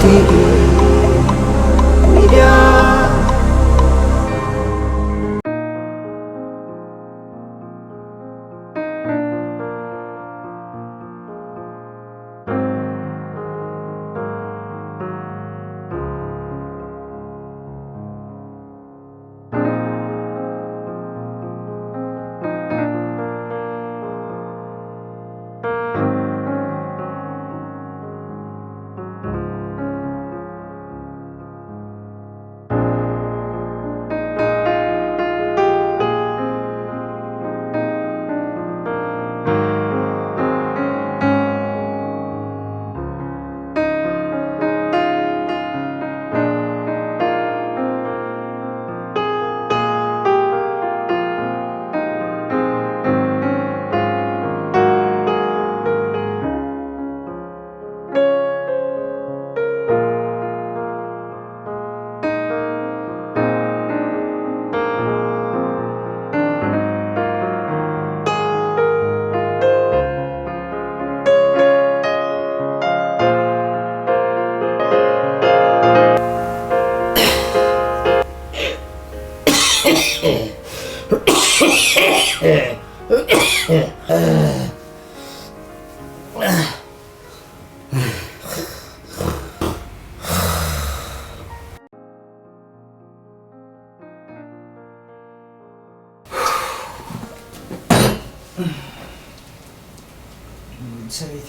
ቲቪ ሚድያ። ሰበይቲ።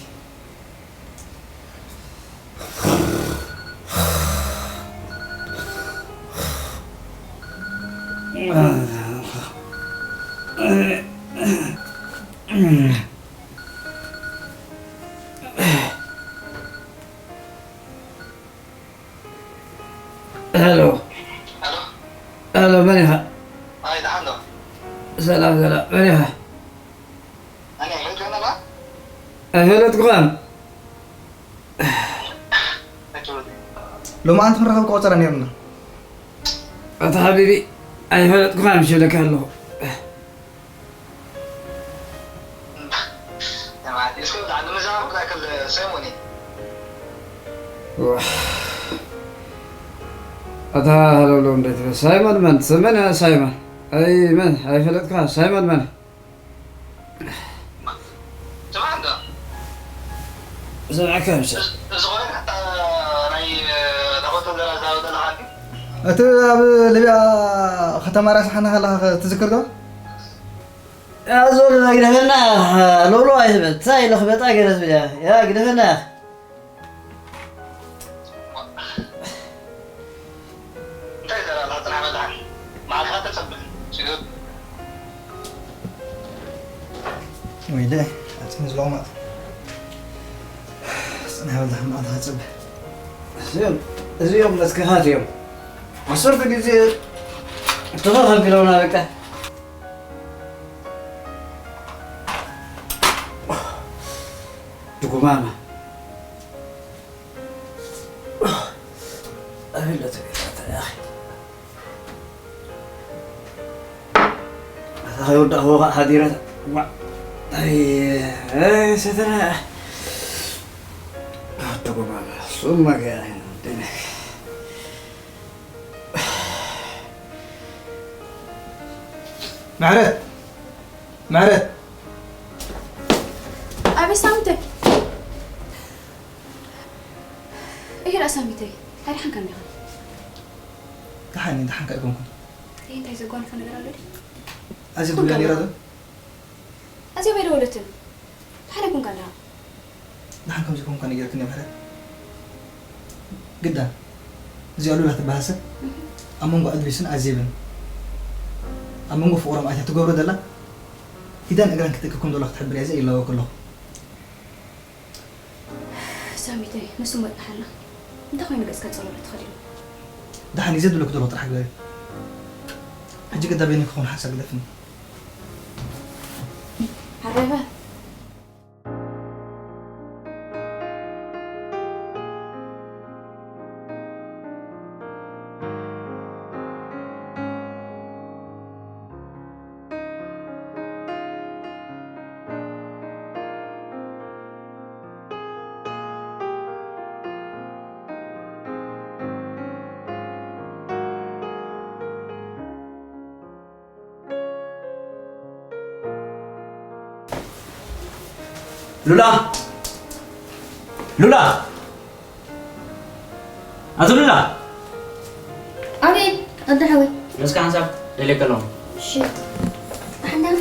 ሄሎ። ሄሎ። ሄሎ፣ መን ኢኻ? ኣይ፣ ደሓን ዶ? ሰላም፣ ሰላም። መን ኢኻ? ኣነ ኣይፈልጥካን ኣለኻ? ኣይፈለጥኩኻን። ኣይትበል። ሎማዓንቲ ክንራኸብ ቆጸራ ነይሩና። ኣታ ሓቢቢ፣ ኣይፈለጥኩኻን ምሽ ኢለካ ኣለኹ። እስከ ብዛዕባ ምዛራብ ክልኣክል ሳይሞን እዩ። ዋሕ። ኣታ ሃለውለው እንዴት ይበል? ሳይሞን መን? ስመን ሳይሞን? ኣይ መን? ኣይፈለጥካ? ሳይሞን መን? ስማዕ እንዶ። ዝሰምዐካ ምሰል። እዚ ኾነ ሓታ ናይ ዳቦ ተዘራዛሪ ዘለኻ እቲ ኣብ ሊብያ ከተማ ራስሓና ከለኻ ትዝክር ዶ? ኣዞ ግደፈና፣ ሎሎ ኣይትበል። እንታይ ኢለ ክመጣ ገለ ትብል እያ። ያ ግደፈና። እንታይ ዘረባ ጽናሕ በልዓ። መዓልትኻ ተጸብእ። ስግብ። ወይለ፣ ኣጽሚ ዝለቑማት። ጽናሕ በልዓ መዓልትኻ ተጸብእ። እዚኦም፣ እዚኦም መትከኻት እዮም። ዓሰርተ ግዜ ተኸኽ ኣቢሎምና በቃ። ድጉማማ። ኣቤት ለተቤት ኣታ ያኺ። ኣታ ከይወዳእክዎ ከዓ ሓዲረ። ዋዕ። ኣይ፣ ኣይ፣ ሰተና። ድጉማማ። ሱማ ገያ። ምሕረት! ምሕረት! ኣቤት ሳሚተይ። እሄ ደኣ ሳሚተይ፣ ኣይደሓንካን ዲኻ? ደሓን እየ፣ ደሓንካ ኣይኮንኩን። እሄ እንታይ ዘጓንፎ ነገር ኣሎ ድዩ? ኣዝያ ትብላ ነይራ ዶ? ኣዝያ ኣይደወለትን። ደሓን ኣይኮንካን ዲኻ? ደሓን ከም ዘይኮንካ ነጊረክኒ ምሕረት። ግዳ እዚኣ ሉላ ትበሃል ሰብ ኣብ መንጎ ኣድሪስን ኣዜብን፣ ኣብ መንጎ ፍቕሮም ኣትያ ትገብሮ ዘላ ኢዳን እግራን ክትእክብ ከም ዘለዋ ክትሕብር እየ እዛ ኢላዋ ከለኹ። ሳሚተይ፣ ንሱ እሞ ይጥሓልና። እንታይ ኮይኑ ገጽካ ጸሎሎ ተኸዲኑ? ደሓን እዩ ዘድለኩ ዘሎ ጥራሕ ግበሪ። ሕጂ ግዳ በይነይ ክኾን ሓንሳብ ግደፍኒ። ሓራይ በል። ሉላ! ሉላ! ኣቶ ሉላ! ኣቤት፣ ኣደ ሓወይ። ንስካ ሓንሳብ ደልየካ ኣለኹ። እሺ። ደሓን ዳን?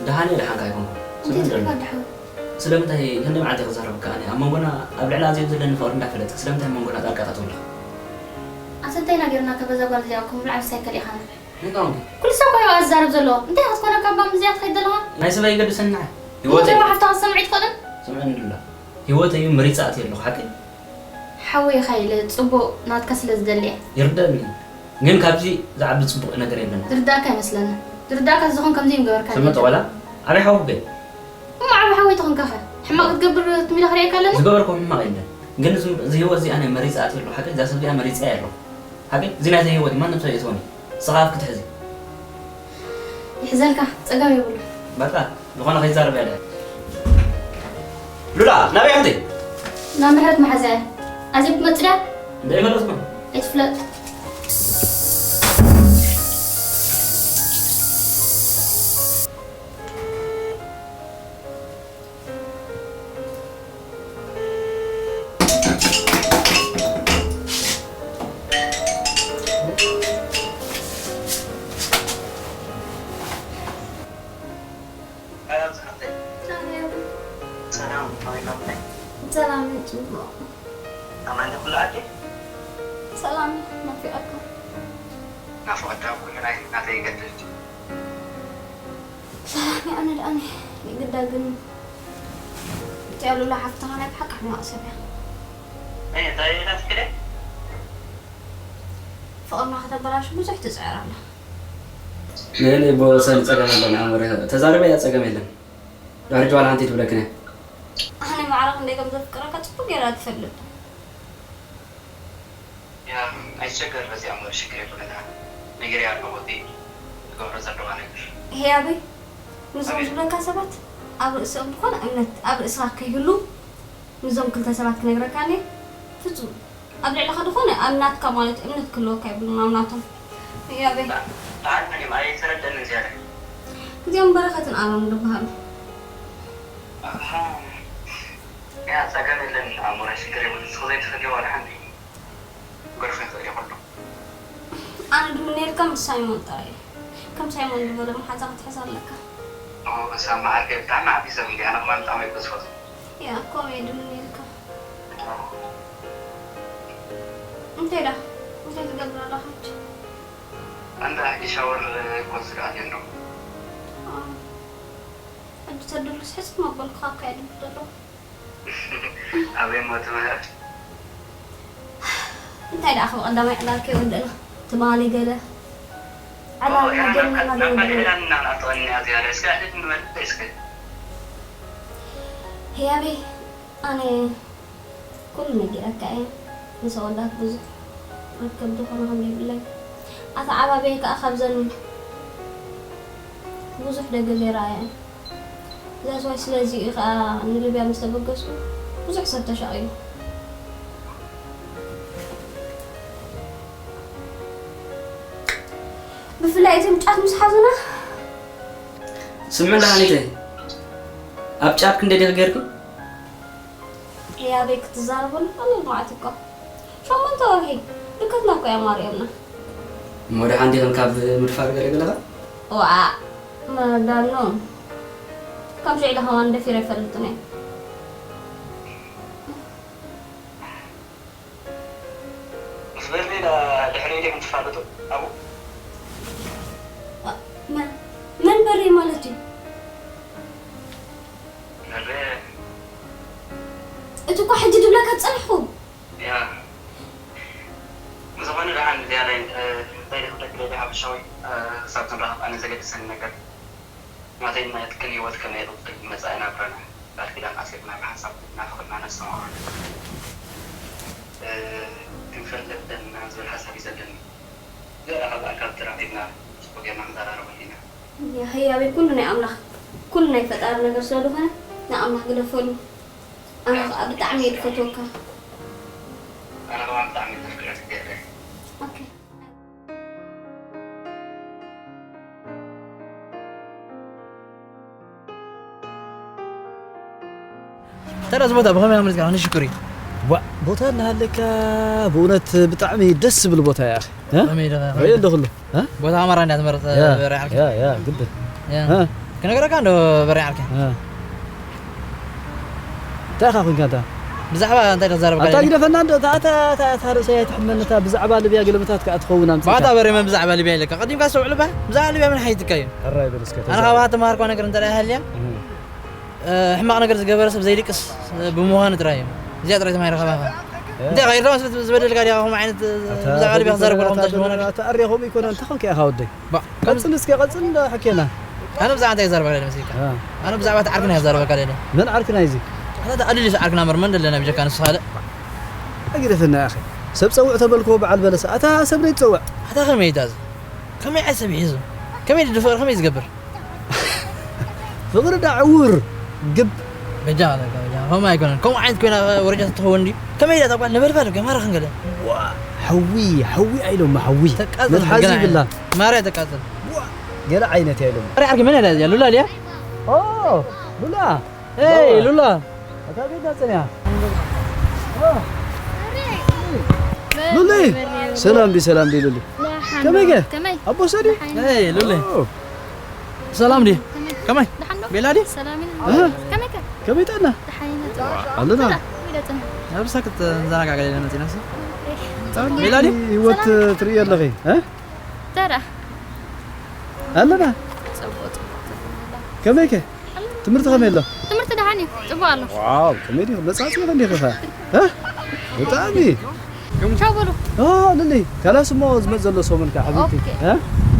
ደሓን እየ፣ ደሓንካ ኣይኮንኩ። እንታይ ስምዕኒ ትብልካ ደሎ። ኣደ ሓወይ? ስለምንታይ ክንደይ መዓልቲ ክዛረበካ ኣነ? ኣብ መንጎና፣ ኣብ ልዕሊ ኣዜብ ዘለኒ ፍቕሪ እንዳፈለጥክ ስለምንታይ ኣብ መንጎና ጣልቃ ታእትወላ? ኣሰንታይና ጌርና ከበዛ ጓል እዚኣ እኮ ምልዓል ሳይከል ኢኻ። እንታይ ኮንኩ? ኩሉ ሰብ እኮ እዩ ኣዛርብ ዘሎ። እንታይ ክትኮነካ እባ ምስዚኣ ትኸይድ ዘለኻ? ናይ ሰበይ ይገድሰኒ ንዓይ። ህይወተይ። ዘረባ ሓፍታ ክትሰምዕ ትኽእልን? ስምዕኒ ሉላ። ህይወተይ እዩ መሪጸ ኣትየ ኣለኹ፣ ሓቂ? ሓወይ ኢኻ ኢለ ጽቡቕ ናትካ ስለ ዝደሊ እየ። ይርደኣኒ። ግን ካብዚ ዝዓቢ ጽቡቕ ነገር የለን። ዝርዳእካ ኣይመስለንን። ዝርዳእካ ዝኸውን ከምዚ እዩ ምገበርካ ስምዒት ነይሩ። ቆላ፣ ዓብዪ ሓወይ ገ? እሞ ዓቢ ሓወይ ተኾንካ ኸ? ሕማቕ ክትገብር ትም ኢለ ክርእየካ ኣለኒ? ዝገበርኩ ሕማቕ የለን። ግን እዚ፣ እዚ ህይወት እዚ ኣነ መሪጸ ኣትየ ኣለኹ፣ ሓቂ? እዛ ሰብ እዚኣ መሪጸያ ኣለኹ። ሓቂ? እዚ ናተይ ህይወት እዩ፣ ማንም ሰብ የእትወኒ። ንስኻ ኣፍ ክትሕዚ። ይሕዘልካ፣ ጸገም የብሉን። በቃ፣ ዝኾነ ከይዛረብ እያ ድሕር። ሉላ፣ ናበይ ኢኺ? ናብ ምሕረት መሓዛ እያ። ኣዜብ ትመጽእ ድያ? እንደ ይፈለጥኩም። ኣይትፍለጥ። ሰላም፣ ከመይ ከመይ? ሰላም፣ ጽቡቕ። ኣማን ኩሉ ዓዲ? ሰላም፣ ናፊቐኩም። ናፍቖት ኣብ ኩሉ ናይ ናተይ ይገድድ። ሰላም፣ ኣነ ደኣ እኔ ግዳ ግን እቲኣ ሉላ ሓፍትኻ ናይ ብሓቂ ሕማቕ ሰብ እያ። እይ፣ እንታይ ኢላትኪ ድያ? ፍቕርና ከተበላሹ ብዙሕ ትጽዕር ኣላ። ንእኔ ብወሰን ጸገም የለን፣ ኣእምሮይ ተዛረበያ ጸገም የለን። ድሕሪ ዋላ ሓንቲ ትብለክን እያ። ኣነ ማዕረ ክንደይ ከም ዘፍቅረካ ጽቡቕ ጌራ ትፈልጥ። ያ፣ ኣይትሸገር፣ በዚኣ እሞ ሽግር የብሉን። ነጊረያ ኣለኹ እቲ ክገብሮ ዘለዋ ነገር። ህያበይ፣ ንዞም ኣቤት። ዝብለካ ሰባት ኣብ ርእሶም ዝኾነ እምነት ኣብ ርእስኻ ከይህሉ፣ ንዞም ክልተ ሰባት ክነግረካ እየ። ፍጹም ኣብ ልዕለኻ ዝኾነ ኣብ ናትካ ማለት እምነት ክህልወካ የብሉን፣ ኣብ ናቶም። ህያበይ። ብዓል መን እዮም? ኣይተረደንን ዝያዳ። እዚኦም በረኸትን ኣሮን ዝበሃሉ። ኣሃ። ያ፣ ጸገም የለን፣ ኣሞራይ ሽግር የብሉን። ንስኺ ዘይትፈልዮ ዋላ ሓንቲ። ክገርፎ ይኽእል እዩ ኩሉ። ኣነ ድምነየልካ ምስ ሳይሞን ጥራይ እዩ። ከም ሳይሞን ዝበለ መሓዛ ክትሕዝ ኣለካ። ኦ፣ ሳማ ዓርከይ ብጣዕሚ ዓቢ ሰብ እንድዩ። ኣነ ከማን ብጣዕሚ እየ ዝፈትዎ። ያ፣ ከምኡ እየ ድምነየልካ። እንታይ ደኣ? እንታይ ትገብር ኣለኻ ሕጂ? ኣንታ ሕጂ ሻወር ክወስድ ኣትየ ኣለኹ። ኦ፣ ሕጂ ተድርስ ሕጽብ መበልኩኻ እኮ እየ ድብል ዘለኹ። ኣበይ እሞ ትምህር? እንታይ ደኣ፣ ካብ ቀዳማይ ዕላል ከይወደእና ትማሊ ገለ ኦ፣ ዕላል ያ፣ ናብ ገለና ናብ ገለ ካልእ ገለ። ዕላል እናናፍቐኒ እያ ዝያዳ። እስከ ኣሕሊፍ ንመልእ እስከ። ህያበይ፣ ኣነ ኩሉ ነጊረካ እየ። ምስ ኣወዳት ብዙሕ ርክብ ዝኾነ ከም ዘይብለይ፣ ኣተዓባብያይ ከኣ ካብዘን ብዙሕ ደገ ዘይረኣያ እየን። That's why ስለዚ እዩ ከኣ ንሊብያ ምስ ተበገስኩ ብዙሕ ሰብ ተሻቒሉ። ብፍላይ እቶም ጫት ምስ ሓዙና። ስምዒ ደሓኒተይ፣ ኣብ ጫት ክንደይ ዲኺ ጌርኪ? ህያበይ ክትዛረበሉ ቀሊል መዓት እኮ። ሸሞንተ ወርሒ ድከትና እኮ እዮም ኣርእዮምና። እሞ ደሓን ዲኽን ካብ ምድፋር ገለ ገለኻ? ዋእ፣ መዳኖ። ከም ሽዑ ኢለ ከማን ደፊረ ኣይፈልጥን እየ። ምስ በርሊን ድሕሪ ኢዲኹም ትፋለጡ ኣብኡ? መ-፣ መን በርሊን ማለት እዩ? በርሊን። እቲ እኮ ሕጂ ድብለካ ዝጸናሕኩ። ያ። ብዝኾነ ደሓን ዝያዳይ፣ እ፣ እንታይ ድኽብለኪ ደሊ ሓፈሻዊ፣ እ፣ ክሳብ ክንራኸብ ኣነ ዘገድሰኒ ነገር። ናተይን ናትክን ህይወት ከመይ ይቕጽል ብመጻኢ ናብራና? ቃል ኪዳን ኣሲርና ብሓንሳብ እናፈቐድና ነስተማቕረሉ፣ እ፣ ክንፈልጥ ደለና ዝብል ሓሳብ እዩ ዘለኒ። ገለ ካብ ብኣካል ተራኺብና ጽቡቕ ጌርና ክንዘራረበሉ ኢና። ያ ህያበይ፣ ኩሉ ናይ ኣምላኽ፣ ኩሉ ናይ ፈጣሪ ነገር ስለ ዝኾነ ንኣምላኽ ግደፈሉ። ኣነ ኸኣ ብጣዕሚ እየ ዝፈትወካ። ኣነ ኸኣ ብጣዕሚ እየ ዘፍቅረኪ ገለ። ኦኬ። ኧረ፣ እዚ ቦታ ብኸመይ ኣምሪጽካ ንሽኩሪ? ዋ፣ ቦታ እናሃለካ ብእውነት ብጣዕሚ ደስ ዝብል ቦታ እያ፣ ኣኺ። እ? ከመይ ኢልካ? ርእዮ ኣለኹሉ። እ? ቦታ ኣማራ እንዳትመርጽ ያ፣ በርያ ዓርኪ። ያ፣ ያ፣ ግድን። ያ። እ? ክነግረካ እንዶ በርያ ዓርኪ። እ። እንታይ ኢኻ ኮንካ ኣንታ? ብዛዕባ እንታይ ተዛረብካ ኣታ ኣለና? ግደፈና እንዶ፣ እታ፣ እታ፣ እታ፣ እታ ርእሰይ ኣይትሕመኒ፣ እታ ብዛዕባ ሊብያ ገለመታት ከኣ ትኸውን ኣምጺእካ። ባታ በሬ መን ብዛዕባ ሊብያ ኢለካ? ቀዲምካ ኣስተውዕል እባ። ብዛዕባ ሊብያ ምን ሓይትካዩ? ሕራይ በል እስከ፣ ኣነ ተዛረብ። ካብ ሃተማሃርኳ ነገር እንተ ደኣ ሃልያ፣ እህ። እ፣ ሕማቕ ነገር ዝገበረ ሰብ ዘይድቅስ፣ እ፣ ብምዃኑ ጥራይ እዩ። እዚኣ ጥራይ ተማሂረ ካባኻ። እ። እንታይ ኸይርዶ፣ ምስ ዝበደልካ ዲኻ ከምኡ ዓይነት፣ እ፣ ኣታ ብዛዕባ ሊብያ ክዛረብ ከለኹ ኣታ እንታይ ዝኾነ? ኣታ ኣርያ ከምኡ ይኮነ፣ እንታይ ኾንካ ኢኻ ወደይ? ባ፣ ከም ቀጽል እስከ፣ ቀጽል እንዳ ሓኬና። ኣነ ብዛዕባ እንታይ ክዛረበካ ደለ መሲልካ? እ። ኣነ ብዛዕባ እቲ ዓርክና ክዛረበካ ደለ። መን ዓርክና እዩ እዚ? ኣታ ኣድልስ ዓርክና እምበር መን ደለና ብጀካ ንሱ ካልእ? ኣግደፈና፣ ያኺ። ሰብ ጸውዕ ተበልክዎ በዓል በለሰ። ኣታ ሰብ ደይ ትጸውዕ? ኣታ ከመይ እዩ ዳዚ? ከመይ ዓይነት ሰብ ይሒዙ? ከመይ ድፍቕር ከመይ ዝገብር? ፍቕሪ ዳ ዕውር ግብ። በጃ፣ በጃ፣ በጃ። ከምኡ ኣይኮነን። ከምኡ ዓይነት ኮይና ወረጃ ትኸውን ድዩ? ከመይ ኢላ እታ ጓል ነበልባል ገማራ ክንገለ? ዋ፣ ሓዊ፣ ሓዊ ኣይሎማ፣ ሓዊ። ተቃጽል መትሓዚ ገለ ይብላ። ዓይነት። ማርያ ተቃጽል። ዋ፣ ገለ ዓይነት እያ ኢሎማ። ማርያ ዓርኪ መን እያ እዚኣ? ሉላ ድያ? ኦ፣ ሉላ። ኤይ፣ ሉላ። ኣታ ቤት ናጽንያ። ሉሊ፣ ሰላም ዲ፣ ሰላም ዲ ሉሊ። ደሓን ከመይ ገ? ከመይ? ኣቦ ሰዲ? ደሓን። ኤይ፣ ሉሊ። ኦ። ሰላም ዲ? ከመይ? ከመይ? ደሓን ዶ? ቤላ ዲ? ሰላም ኢና። ኣህ። ከመይ ከ? ከመይ ጠና? ደሓን ኢና። ኣለና። ሰላም፣ ወይ ደጽና። ኣብ ሳክት ዘናጋጋ ለና ጽናስ። ኤይ። ቤላ ዲ? ህይወት ሰላም። ትርኢ ኣለኺ፣ እ? ተራ። ኣለና። ጽቡቕ፣ ጽቡቕ፣ ጽቡቕ። ከመይ ከ? ትምህርቲ ከመይ ኣሎ? ትምህርቲ ደሓን እዩ፣ ጽቡቕ ኣሎ። ዋው፣ ከመይ ዲኺ? መጻጽ ኢኺ እንዲኺ ኸ? እ? ብጣዕሚ። ቻው በሉ። ኦ፣ ልሊ፣ ካላስ እሞ ዝመጽእ ዘሎ ሰሙን ከ፣ ሓቢብቲ። ኦኬ። እ?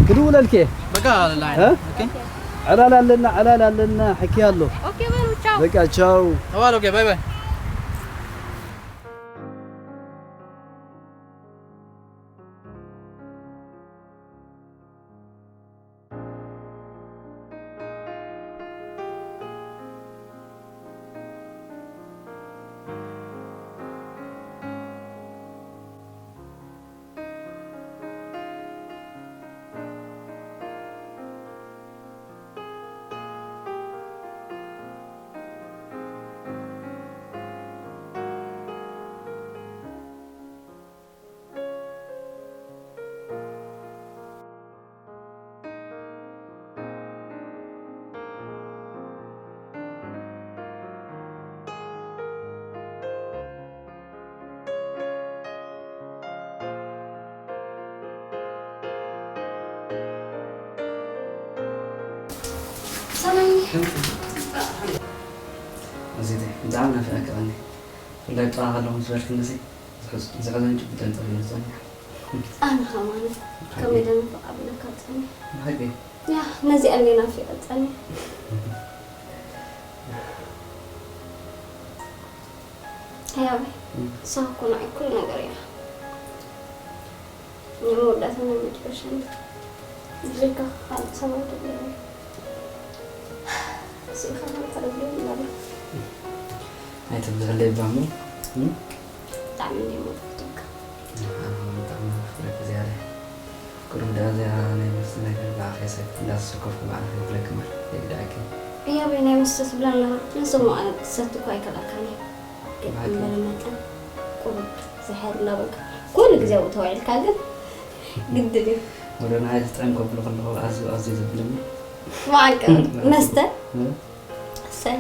ክድውለልኪ እየ። በቃ፣ ላይን። እ? ኦኬ። ዕላል ኣለና፣ ዕላል ኣለና፣ ሕኪ ኣሎ። ኦኬ በሉ፣ ቻው። በቃ፣ ቻው። ተባል፣ ኦኬ፣ ባይ ባይ። ሰላም። ኣዚዘይ፣ ብጣዕሚ ናፊቐኪ ቀኒ። ብፍላይ ጥቓ ከለኹ ምስ በልክኒ፣ እዚ ሕዝ-፣ እዚ ሕዘን ጭብጠን ጠፊኡ ዝጸኒሕ። ኣነ ከማን ከመይ ደንፍቕ ኣቢለካ ጸኒሕ። ብሓቂ? ያ፣ ነዚኣ እየ ናፊቐ ጸኒሕ። ህያበይ፣ እም። ንስኻ እኮ ንዓይ ኩሉ ነገር ኢኻ። ናይ መወዳእታን ናይ መጨረሻን። ብዘይካኻ ካልእ ሰብ ኣይደልየኒ። ስኢኻ ከም ተረድኦ ይላሉ። ኣይትብዝሕለይ እባ እሞ። እም? ብጣዕሚ እንድየ መፍቅረካ። ኣነ እውን ብጣዕሚ መፍቅረኪ ዝያዳ። ቅሩብ ደኣ እዚኣ ናይ መስተ ነገር ብኣኺ ሰብ እንዳተሰከፍኩ ብኣኺ ክብለኪ እምበር የግድዐኪ። ህያበይ ናይ መስተ ትብላ ኣለኻ። ንሱ እሞ ኣነ ክሰቲ እኮ ኣይከልኣካን እየ። ግን ብሓቂ? እምበር መጠን ቁሩብ ዝሕል እናበልካ ኩሉ ግዜ ኣብኡ ተውዒልካ ግን ግድን እዩ። ወረ ንዓይ ዝጥዕም ከብሎ ከለኹ ኣዝዩ፣ ኣዝዩ ዘብለኒ። መዓቀ መስተ? እ? እሰይ።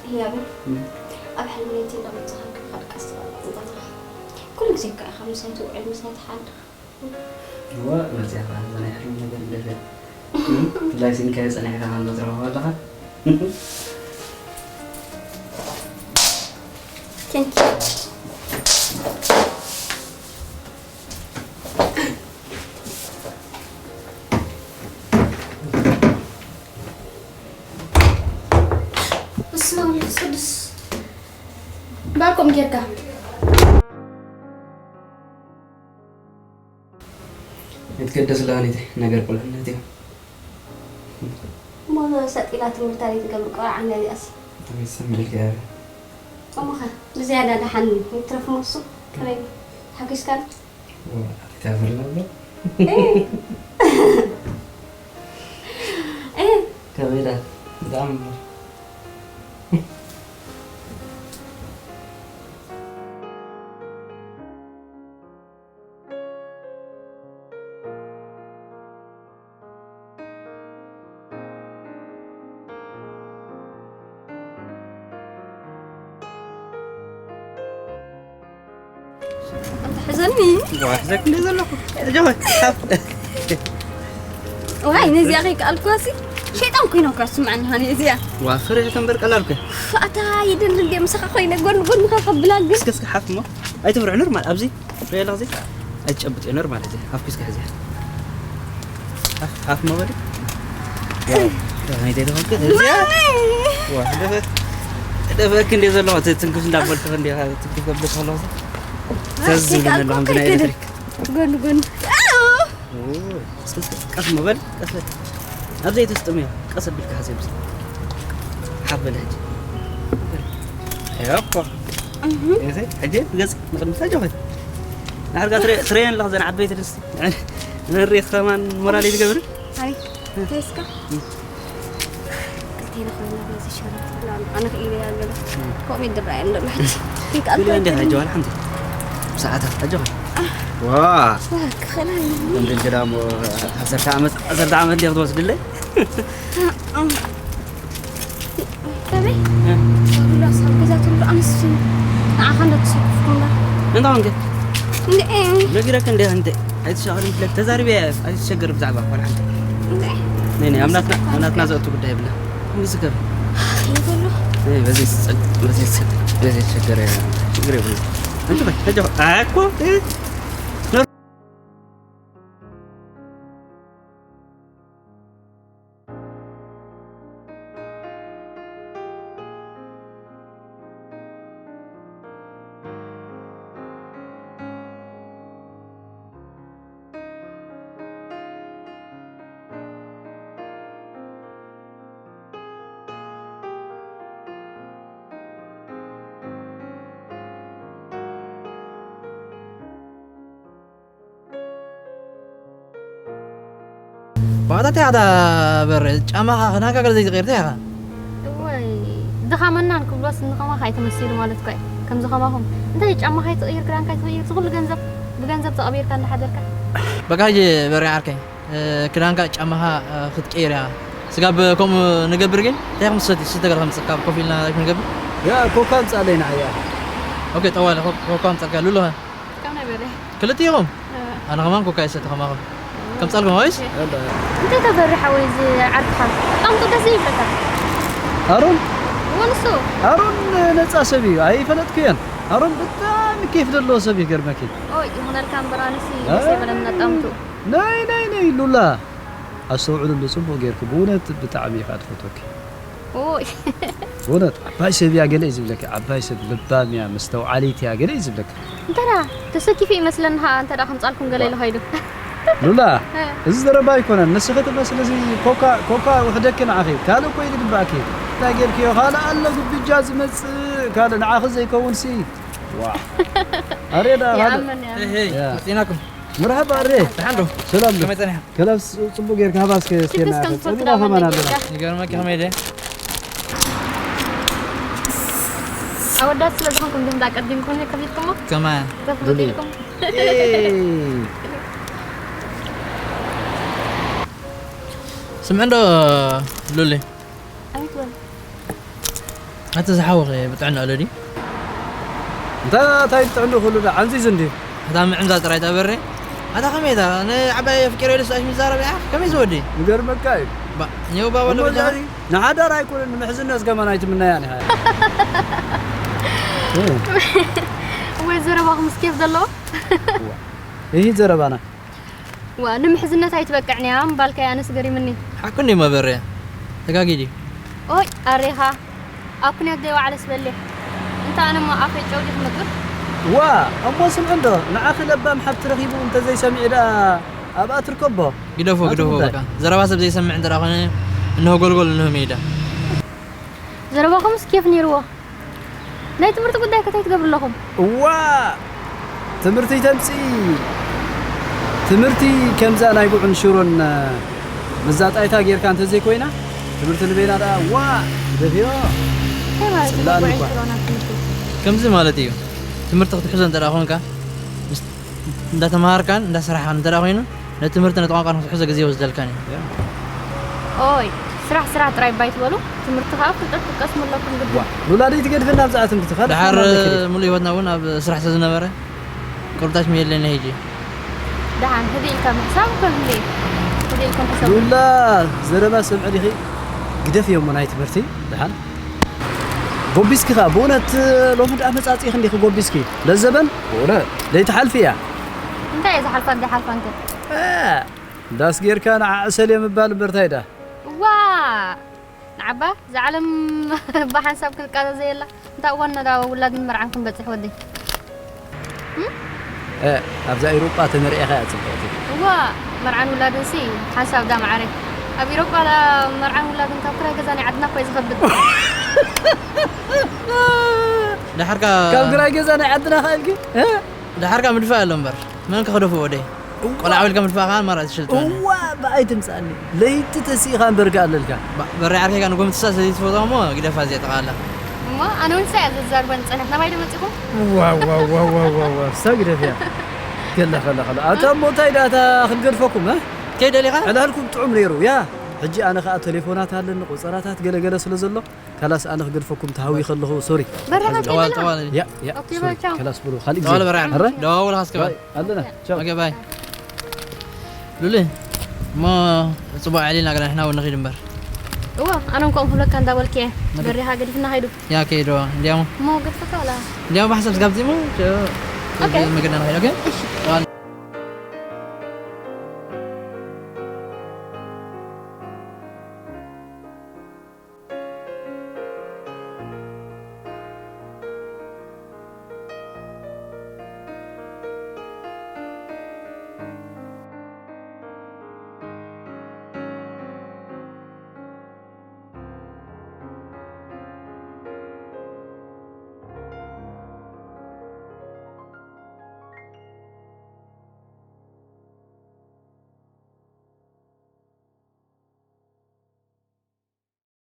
ህያበይ፣ እ? ኣብ ሕልሚ ለይቲ እንዳመጻኻ ክብካ ድቃስ ትቐልዕ እንታታ። ኩሉ ግዜ እኮ ኢኻ ምሳይ ትውዕል፣ ምሳይ ትሓድር። እወ፣ መጺኣ ኸዓ እዛ ናይ ሕልሚ ነገር ግደፈ። እ? ብፍላይ ሲንካዮ ጸኒሕካ ከም ዘትረኽቦ ኣለኻ። Thank you። በስመ አብ ወመንፈስ ቅዱስ። ባርኮም ጌርካ። ኣይትገደስ ለሃኒት ነገር ቁልዕነት እዩ። እሞ ሰጥ ኢላ ትምህርታ ዘይትገብር ቆልዓ እንድያ እዚኣስ። ኣቤት ሰሚዕልኪ እያ። እሞኸ ብዝያዳ ደሓን ይትረፍ እሞ እሱ ከመይ ሓጒስካ? ዋ፣ ኣቤት ኣፈር ነበር። እ። እ። ከመይ ኢላ? ብጣዕሚ እምበር። ኣንተ ሕዘኒ። ዋ፣ ሕዘክ እንደ ዘለኹ። ጆ፣ ዋይ፣ ነዚኣ ከይከኣልኩዋሲ ሸይጣን ኮይና እኳ ስምዓኒ ሃኒ እዚኣ። ዋ፣ ፍረ ከም በር ቀላል እኮ። ኣታ ይደል እንደ ምሳኻ ኮይነ ጎን ጎን ከብላ ግን። እስከ፣ እስከ ሓፍ እሞ። ኣይትፍርዕ ኖርማል ኣብዚ። ሪያ ላዚ። ኣይትጨብጥ ኖርማል እዚ። ሓፍ እስከ ሕዚ። ሓፍ፣ ሓፍ ሞ በል። ዋ፣ ከመይ ደይ ተኾንክ? እዚኣ። ዋ፣ ደፈ-፣ ደፈክ እንደ ዘለኹ፣ ትንክፍ እንዳበልክ እንደ ትንክፍ ከብለክ ከለኹ። ዘዝ ዝብል ከይከኣልኩ ኣለኹ፣ ከምዚ ናይ ከይከኣልኩ ኤሌክትሪክ። ጎን ጎን። ኦ፣ እስከ፣ እስከ፣ ቀስ ሞ በል፣ ቀስ በል። ኣብ ዘይትስጥም እያ፣ ቀስ ኣቢልካ ሓሰብ እስከ። ሓፍ በል ሕጂ። ያኮ። እህ። እዚ፣ ሕጂ ገጽ ንቕድሚት ኣጆኺ። ንዓርጋ ትረ-፣ ትረየን ኣለኹ ዘን ዓበይቲ ድስቲ። ንሪኽ ከማን ሞራል ይትገብር። ኣይ፣ ተስካ። ክልቴና ኮይና በዚ ሸረት ብላ ኣነ ክኢለ እያ ገለ። ከምኡ ይድረኣየን ዘሎ ሕጂ። ይቃል ክልያ እንዴት ተይትል። ኣጀዋል ሓንቲ። ብሰዓታት ኣጆኺ። ዋ። ዋ፣ ክኸላ እዩ። እንደ እንጀራ ሞ-፣ ዓሰርተ ዓመት፣ ዓሰርተ ዓመት እንዴት ትወስድለይ? ከመይ? እ። ሳብላ ሳብ ገዛ ትብሉ ኣንስቲ ንዓኻ እንዳተሰከፍኩ እምበር። እንታይ ኾንክ? እንደ፣ እ። ነጊረክ እንደ እንተ ኣይትሻገር ምትለክ ተዛሪበ ኣይትሸገር ብዛዕባ ቆልዓ። እንደ። ነይ፣ ነይ፣ ኣምላክና፣ ኣምላክና ዘእቱ ጉዳይ የብላ። ምዝገብ። ይበሉ። ነይ፣ በዚ ትጸግ-፣ በዚ ትጸግ-፣ በዚ ትሸገር፣ ችግር የብላ። እንጂ በይ፣ ሕጂ ኣኮ፣ እ። ባዕታ እንታይ ኢኻ በረ? ጫማኻ ክዳንካ ገለ ዘይትቕይር እንታይ ኢኻ? እዋይ፣ ድኻ መናን ክብሎስ ንኸማኻ ኣይተመሲሉ ማለት እኮ እዩ። ከምዚ ኸማኹም። እንታይ ጫማኻ ኣይትቕይር፣ ክዳንካ ኣይትቕይር፣ እዚ ኩሉ ገንዘብ ብገንዘብ ተቐቢርካ እንዳሓደርካ። በቃ ሕጂ በረ ዓርከይ፣ እ፣ ክዳንካ ጫማኻ፣ እ፣ ክትቅይር እያ። ስጋብ ከምኡ ንገብር ግን እንታይ ከም ትሰትዩ? ስተ ገለ ከምጽእ ካብ ኮፍ ኢልና ላይፍ ንገብር? ያ፣ ኮካ ኣምጻለይ ንዓያ። ኦኬ፣ ጠዋለ፣ ኮ-፣ ኮካ ኣምጻልካ። ሉሉ ኸ? ካብ ናይ በረ። ክልቲኹም? እ። ኣነ ኸማን ኮካ ይሰቲ ኸማኹም። ከምጻልኩም ወይስ? ኦኬ። ኣለ። እንታይ ተበሪ ሓወይ እዚ ዓርክኻ? ብጣዕሚ እኮ ደስ ይብለካ። ኣሮን? ወንሱ? ኣሮን ነጻ ሰብ እዩ። ኣይፈለጥኩዮን። ኣሮን ብጣዕሚ ኬፍ ዘለዎ ሰብ እዩ፣ ገርመኪ። ኦይ፣ ይኹነልካ እምበር ኣነሲ እ? ደስ ይበለኒ ነጣምቱ። ናይ፣ ናይ፣ ናይ ሉላ ኣስተውዕልሉ ጽቡቕ ጌርኪ። ብእውነት ብጣዕሚ ኢኻ ትፈትወኪ። ኦይ። ብእውነት ዓባይ ሰብ እያ ገለ እዩ ዝብለኪ። ዓባይ ሰብ ልባም እያ፣ መስተውዓሊት እያ ገለ እዩ ዝብለኪ። እንተዳ ተሰኪፉ ይመስለኒ ኸኣ፣ እንተዳ ከምጻልኩም ገለ ኢሉ ኸይዱ። ሉላ፣ እ። እዚ ዘረባ ኣይኮነን። ንስኺ ትመስሊ እዚ ኮካ፣ ኮካ ውሕደኪ ንዓኺ። ካልእ እኮ እዩ ዝግባእኪ። እንታይ ጌርክዮ? ካልእ ኣሎ ግብጃ ዝመጽእ፣ ካልእ ንዓኺ ዘይከውንሲ። ዋ። ኣሬዳ ካልእ። ይኣምን፣ ይኣምን። ሄይ፣ ሄይ፣ ያ። መጺእናኩም። መርሓባ ኣሬ። ደሓን ዶ? ሰላም ዶ? ከመይ ጸኒሕካ? ከላስ ጽቡቅ ጌርካ ሃባ እስከ እስከ እስከ ና። እስከ ጸኒሕና ንፈልጥ ከማን ኣለና። ኣለና። ይገርመኪ ከመይ ኢለ? ኣወዳት ስለ ዝኾንኩም ድምፅ ኣቀዲምኩም ከፊትኩሞ? ከማን። ተፍልጡ ኢልኩም? ኤይ። ስምዒ እንዶ ሉሊ። ኣቤት በል። ኣቲ ዝሓወኸ ብጥዕና ኣሎ ድዩ? እንታይ፣ እንታይ ጥዕና ኩሉ ዳ ዓንዚዙ እንድዩ? ኣታ ምዕንዛ ጥራይ እታ በሬ። ኣታ ከመይ እታ ንዓባይ ኣፍቂረ ኢሉ ስኣሽ ምዛረብ እያ? ከመይ ዝወዲ? ይገርመካ እዩ። ባ-፣ ኔው ባባ እሞ ለበጃ? ዛሪ ንሓዳር ኣይኮነን ንምሕዝነት ከማን ኣይትምነያን ኢኻ። እ። ወይ ዘረባኹም ስኬፍ ዘለዎ? እዋ። ይህ ዘረባና። ዋ፣ ንምሕዝነት ኣይትበቅዕን እያ ምባልካ እያ ኣነስ ገሪምኒ። ሓቁ እንድዩ መበርያ። ተጋጊ ድዩ? ኦይ፣ ኣሬኻ። ኣብ ኩንያት ዘይወዓለስ በሊሕ። እንተ ኣነማ ኣፈይ ጨው ድዩ ክምግብ? ዋ፣ እሞ ስምዒ እንዶ፣ ንዓኺ ለባም ሓብቲ ረኺቡ እንተዘይሰሚዑ ደኣ ኣብኣ ትርከቦ? ግደፎ፣ ኣብቲ ግደፎ፣ ጉዳይ። በቃ። ዘረባ ሰብ ዘይሰምዕ እንተ ደኣ ኾነ፣ እንሆ ጎልጎል፣ እንሆ ሜዳ። ዘረባኹምስ ኬፍ ነይርዎ። ናይ ትምህርቲ ጉዳይ ከ እንታይ ትገብሩ ኣለኹም? እዋ! ትምህርቲ ተምጽኢ። ትምህርቲ ከምዛ ናይ ጉዕን ሽሮን፣ እ፣ መዛጣይታ ጌርካ እንተዘይኮይና፣ ትምህርቲ ንበይና ደኣ፣ ዋ! ደፍዮ። ጽላእኒ እኳ። ከምዚ ማለት እዩ። ትምህርቲ ክትሕዞ እንተ ደኣ ኾንካ፣ ምስ-፣ እንዳተምሃርካን እንዳሰራሕካን እንተ ደኣ ኮይኑ፣ ነቲ ትምህርቲ ነቲ ቋንቋ ንክትሕዞ ግዜ ይወስደልካን እዩ። ኦይ፣ ስራሕ ስራሕ ጥራይ ባይ ትበሉ፣ ትምህርቲ ከኣ ፍልጠት ክትቀስሙ ኣለኩም ግድን። ሉላ ደይ ትገድፈና ኣብዛ ትምህርቲ፣ ካልእ ደሓር ትምህርቲ ኣለኪ? ሙሉእ ህይወትና እውን ኣብ ስራሕ ስለ ዝነበረ፣ ቅርብታች የለና ሕጂ። ደሓን ህድእ ኢልካ ምሕሳብ ከም ህልዩ። ህድእ ኢልኩም ሕሰቡ። ሉላ፣ ዘረባ ሰምዒ ዲኺ? ግደፍዮ እሞ ናይ ትምህርቲ፣ ደሓን። ጎቢስኪ ኸኣ፣ ብእውነት ሎሚ ደኣ መጻጺእኺ እንዲኺ ጎቢስኪ። ለዘበን ብእውነት ደይትሓልፊ እያ። እንታይ እየ ዝሓልፋ ዘይሓልፋ እንከ? እ፣ ዳስ ጌርካ ንዓ ዕሰል እየ ምባል እምበር እንታይ ደኣ? እዋ! ንዓባ፣ እዛ ዓለም ብሓንሳብ ክንቃዘ ዘየላ። እንታ እዋን ነዳ ውላድን መርዓን ክንበጽሕ ወደይ? እም? እ፣ ኣብዛ ኤውሮጳ ተመርዒኻ እያ ጽብቕቲ። እዋ፣ መርዓን ውላድንሲ ሓንሳብ ዳ መዓረይ። ኣብ ኤውሮጳ ዳ መርዓን ውላድን ካብ ክራይ ገዛ ናይ ዓድና እኮ እዩ ዝኸብድ። ደሓርካ ካብ ክራይ ገዛ ናይ ዓድና ከ ኢልኪ? እ? ደሓርካ ምድፋእ ኣሎ እምበር፣ መን ከኽደፎ ወደይ? እዋ። ቆልዓ ኢልካ ምድፋእ ከኣ ኣማራጺ ትሽልጥ ወደይ። እዋ፣ ብኣይ ትምጻኒ። ለይቲ ተሲእኻ እምበር ከኣ ኣለልካ። ባ-፣ በሪ ዓርከይ ከኣ ንጎምትሳ ስለ ዘይትፈትዋ እሞ ግደፋ እዚኣ ጠቕላላ። እሞ ኣነ እውን ንሳ እያ ዘዛርበኒ ጸኒሓ። ናባይ ዶ መጺኹም? ዋ፣ ዋ፣ ዋ፣ ሳ ግደፍ እያ። ከላ፣ ከላ፣ ከላ። ኣታ እሞ እንታይ ደኣ እታ ክንገድፈኩም፣ እ? ከይደሊኻ? ዕላልኩም ጥዑም ነይሩ፣ ያ። ሕጂ ኣነ ከኣ ቴሌፎናት ኣለኒ፣ ቆጸራታት ገለ ገለ ስለ ዘሎ፣ ካላስ ኣነ ክገድፈኩም ተሃዊ ከለኹ፣ ሶሪ። በረኻ ጠዋል፣ ከይደና። ጠዋል። ያ፣ ያ፣ ኦኬ፣ ሶሪ። በል፣ ቻው። ካላስ ብሩ፣ ካልእ ግዜ። ጠዋል በረኻ። ኣረ? ደዋውል ሃስከባ። ባይ፣ ኣለና። ቻው። ኦኬ፣ ባይ። ሉሊ፣ እሞ ጽቡቕ ኣዕሊልና ግና ንሕና እውን ንኺድ እምበር። እወ፣ ኣነ እንኳ ክብለካ እንዳበልክ እየ። መገ- በሪኻ ገዲፍና ኸይዱ። ያ፣ ከይዶ፣ እንዲያሞ። እሞ ገድፈካ ወላ? እንዲያሞ ብሓሳብ ስጋብ ዚሞ፣ ቸ-፣ ኦኬ። መገድና ንኸይድ፣ ኦኬ? እሺ። ጠዋል።